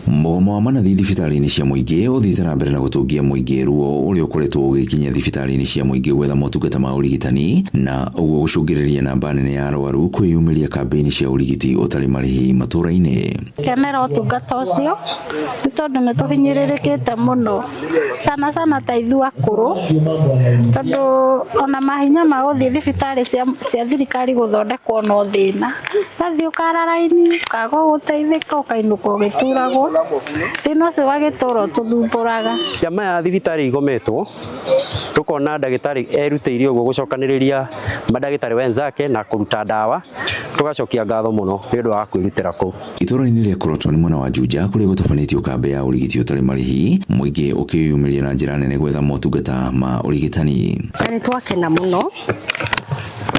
Mũgomo wa manathi thibitarĩ-inĩ cia mũingĩ ũthiĩte na mbere na gũtũngia mũingĩ ruo ũrĩa ũkoretwo ũgĩkinya thibitarĩ-inĩ cia mũingĩ gwetha motungata ma ũrigitani, na ũguo gũcũngĩrĩria namba nene ya arwaru kwĩyumĩria kambĩini cia ũrigiti ũtarĩ marĩhi matũra-inĩ. Kenera ũtungata ũcio nĩ tondũ nĩ tũhinyĩrĩrĩkĩte mũno, sana sana ta ithuĩ akũrũ, tondũ ona mahinya ma gũthiĩ thibitarĩ cia thirikari gũthondekwo no thĩna. Ũgathiĩ ũkara raini, ũkaga gũteithĩka, ũkainũka ũgĩturagwo, thĩna ũcio ũgagĩtũra ũtũthumbũraga. Njama ya thibitarĩ igometwo, tukona ndagĩtarĩ erutĩire ũguo gũcokanĩrĩria mandagĩtarĩ wenzake na kũruta ndawa, tũgacokia ngatho mũno nĩ ũndũ wa kwĩrutĩra kũu. Itũra-inĩ rĩa Koroton mwena wa Juja kũrĩa gũtabanĩtio kambĩ ya ũrigiti ũtarĩ marĩhi, mũingĩ ũkĩyumĩria na njĩra nene gwetha motungata ma ũrigitani. Na nĩ twakena mũno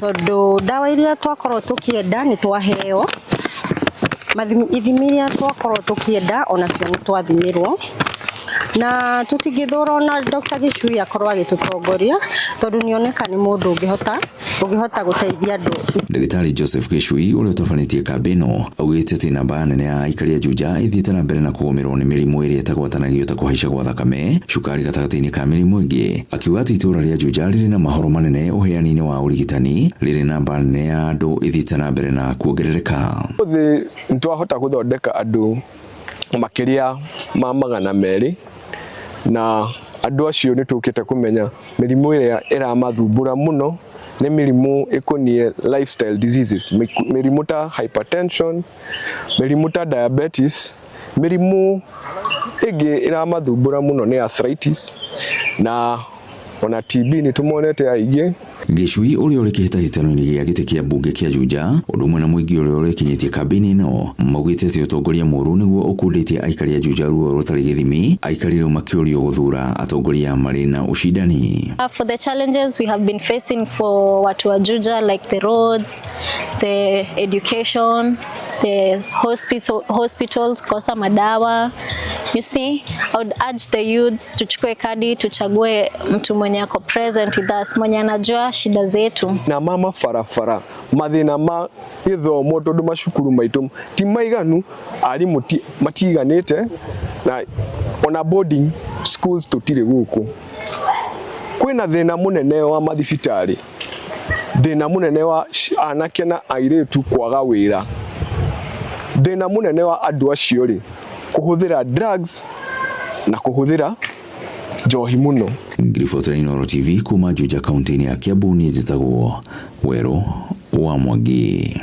tondũ ndawa iria twakorwo tũkĩenda nĩ twaheo, ithimi iria twakorwo tũkĩenda onacio nĩ twathimirwo, na tũtingĩthũra ona Dr. Gichui akorwo agĩtũtongoria tondũ nĩoneka nĩ mũndũ ũngĩhota gũteithia andũ. Ndagĩtarĩ Joseph Gichui ũrĩa ũtabanĩtie kambĩ ĩno augĩte atĩ namba nene ya aikari a Juja ĩthiĩte na mbere na kũgũmĩrwo nĩ mĩrimũ ĩrĩa ĩtagwatanagio ta kũhaica gwa thakame, cukari gatagatĩ-inĩ ka mĩrimũ ĩngĩ. Akiuga atĩ itũra rĩa Juja rĩrĩ na mahoro manene ũheani-inĩ wa ũrigitani, rĩrĩ namba nene ya andũ ĩthiĩte na mbere na kuongerereka. Ũmũthĩ nĩtwahota gũthondeka andũ makĩria ma 200, na andũ acio nĩtũkĩte kũmenya mĩrimũ ĩrĩa ĩramathumbũra mũno nĩ mĩrimũ ĩkoniĩ lifestyle diseases, mĩrimũ ta hypertension, mĩrimũ ta diabetes, mĩrimũ ĩngĩ ĩramathumbũra mũno nĩ arthritis na ona TB nĩtũmonete aingĩ. Gichui ũrĩa ũrĩ kĩhĩtahĩtano-inĩ gĩa gĩtĩ kĩa mbunge kĩa Juja, ũndũ ũmwe na mũingĩ ũrĩa ũrekinyĩtie kambĩini ĩno, maugĩte atĩ ũtongoria mũũru nĩguo ũkundĩtie aikari a Juja ruo rũtarĩ gĩthimi, aikari rĩu makĩũrio gũthura atongoria marĩ na ũcindani. For the challenges we have been facing for watu wa Juja, like the roads, the education, the hospitals, kosa madawa. You see, I would urge the youths tuchukue kadi, tuchague mtu mwenye ako present with us, mwenye anajua shida zetu. Na mama barabara, mathĩna ma gĩthomo tondũ macukuru maitũ ti maiganu, arimũ matiganĩte, na ona boarding schools tũtirĩ gũkũ. Kwĩna thĩna mũnene wa mathibitarĩ, thĩna mũnene wa anake na airĩtu kwaga wĩra, thĩna mũnene wa andũ acio rĩ kũhũthĩra drugs na kũhũthĩra njohi mũno. Ngiribotera Inooro TV kuma Juja kaunti-inĩ ya Kiambu, niĩ njĩtagwo Werũ wa Mwangi.